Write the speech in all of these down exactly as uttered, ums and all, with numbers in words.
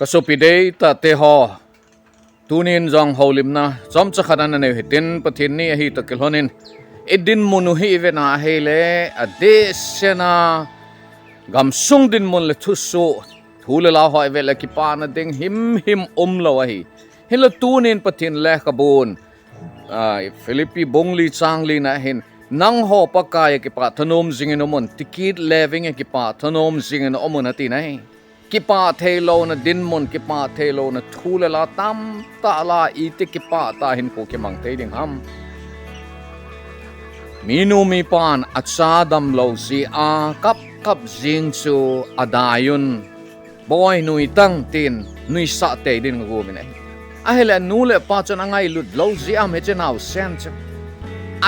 Ka sopi deitah te ho, tunin jong houlimna chomcha khat ana nei u hitin, Pathen ni ahi toh kilhonin, i dinmun u hi i vena ahile, adehset a gamsung dinmun le thusoh, thu le la ho i vet le kipana ding himhim umlou ahi. Hinla tunin Pathen lekhabun, ah, Philippi bung li chang li na hin, nangho Pakai a kipah thanom jingin umun, ti kit le ving a kipah thanom jingin umun ati nai. Kipah theilouna dinmun, kipah theilouna thu le la tamtah la iti kipah tah hinkho kimang thei ding ham. Minu mipan acha damlou jeh a kap kap jing chu adai un, Boi, nui tan tin, nuisah tei din agom in ahi. Ahile nu le pa chun angailut lou jeh ham hiche naosen chu.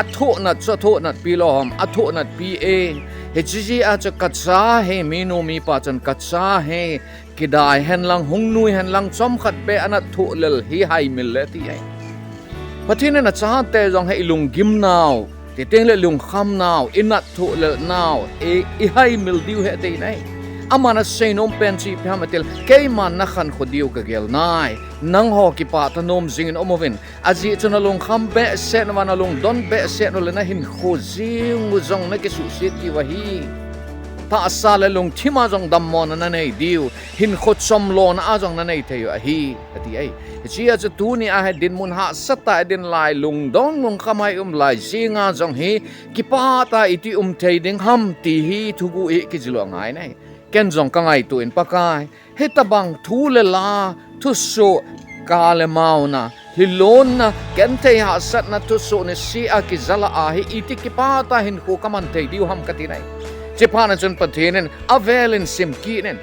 Athohnat chu athohnat pi lou ham, athohnat pi e. Hiche jeh a chu kacha hi, minu mipa chun kacha hi, kidai henlang, hung nui henlang, chomkhat beh anat thoh lel hi haimil le ti ahi. Pathen in achate jong hi ilunggim nau, ti teng le lungkham nau, inat thoh lel nau, i, ihaimil diu hi ati nai. Aman aseinom pen chu ipi ham itile, keiman nakhankho diu kagel nai. Nangho kipah thanom jingin umuvin. Ajeh chu nalungkham behseh uva, nalungdon behseh u le nahinkho jing u jong nakisuhset diu ahi. Tahsa le lungthim a jong dammona nanei diu, hinkho chomlona a jong nanei thei u ahi, ati ahi. Hiche a chu tuni a hi dinmun hahsatah a idin lai, lungdon lungkham a ium lai jing a jong hi, kipah tah a iti um thei ding ham ti hi thuguh hi kijil u angai nai. Ken jong kangaito in Pakai, hitobang thu le la, thusoh, kah le mauna, lhilonna, genthei hahsatna thusoh niseh a kijala a hi iti kipah tah a hinkho kaman thei diu ham kati nai. Hiche phat na chun Pathen in avel in sim kit in.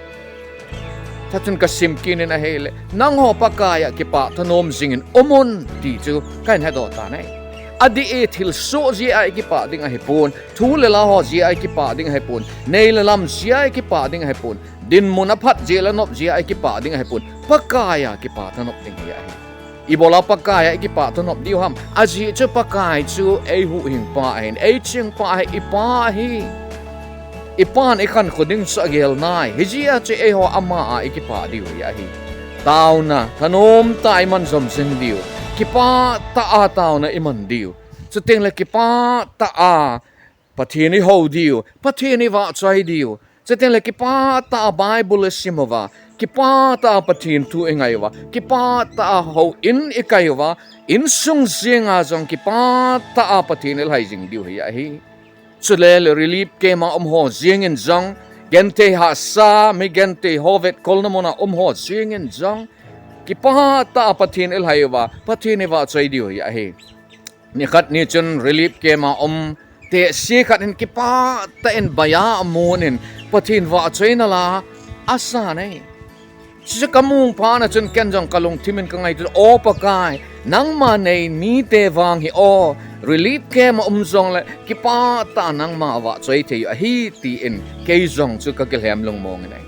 Chua chun kasim kit in ahile, nangho Pakai a kipah thanom jingin umun ti chu kahin hedoh tan ahi. Adih e, thilsoh jeh a ikipah ding ahipon, thu le la ho jeh a ikipah ding ahipon, nei le lam jeh a ikipah ding ahipon, dinmun aphat jeh le anop jeh a ikipah ding ahipon, Pakai a kipah thanop ding hi ahi. Ibola Pakai a ikipah thanop diu ham, ajeh chu Pakai chu eihuhhingpa ahin, eichingpa ahi, ipa ahi. Ipan ikhankho ding chu agel nai, hijeh a chu eiho ama a ikipah diu hi ahi. Taona thanom tah a iman jom jing diu, kipah tah a taona iman diu, chuteng le kipah tah a Pathen ihou diu, Pathen ivahchoi diu, chuteng le kipah tah a Bible isim uva, kipah tah a Pathen thu ingai uva, kipah tah a houin ikai uva, insung jeng a jong kipah tah a Pathen ilhai jing diu hi ahi. Chule le relief camp a um ho jeng in jong, genthei hahsa, mi genthei ho vetkolna mun a um ho jeng in jong, kipah tah a Pathen ilhai uva, Pathen ivahchoi diu hi ahi. Nikhat ni chun relief camp a um tehse khat in kipah tah in baiya amun in Pathen vahchoina la asan ahi. Chuche kamu phat na chun ken jong kalungthim in kangaito, O Pakai, nangma nei mite vang hi o, relief camp a um jongle kipah tah a nangma vahchoi thei u ahi, tin kei jong chu kakilhem lungmong in ahi.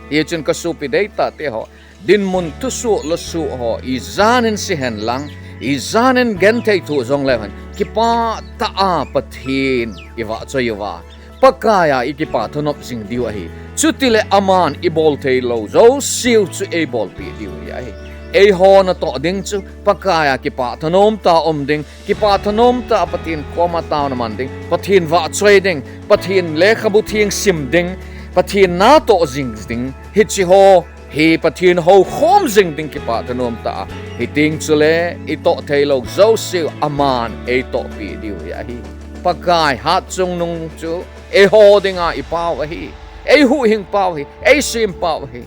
Hichun kasopi deitah te ho, dinmun thusoh losoh ho ijan in se henlang, ijan in genthei thoh jongleu hen, kipah tah a Pathen ivahchoi uva, Pakai a ikipah thanop jing diu ahi. Chutile aman ibol theilou jouseu chu eibolpeh diu hi ahi. Eiho natoh ding chu Pakai a kipah thanom tah a um ding, kipah thanom tah a Pathen koma taona man ding, Pathen vahchoi ding, Pathen lekhabu theng sim ding, Pathen natoh jing ding, hiche ho hi Pathen houkhom jing ding kipah thanom tah a, hiteng chule itoh theilou jouseu aman eitohpeh diu hi ahi. Pakai hatchungnung chu eiho dinga ipau ahi, eihuhhingpau ahi, eisempau ahi.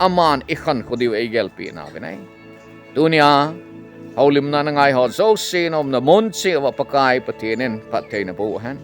Aman ikhankho diu eigelpeh nauvin ahi. Tunia houlimna nangai ho jouse naumna mun cheh uva Pakai Pathen in phatthei naboh hen.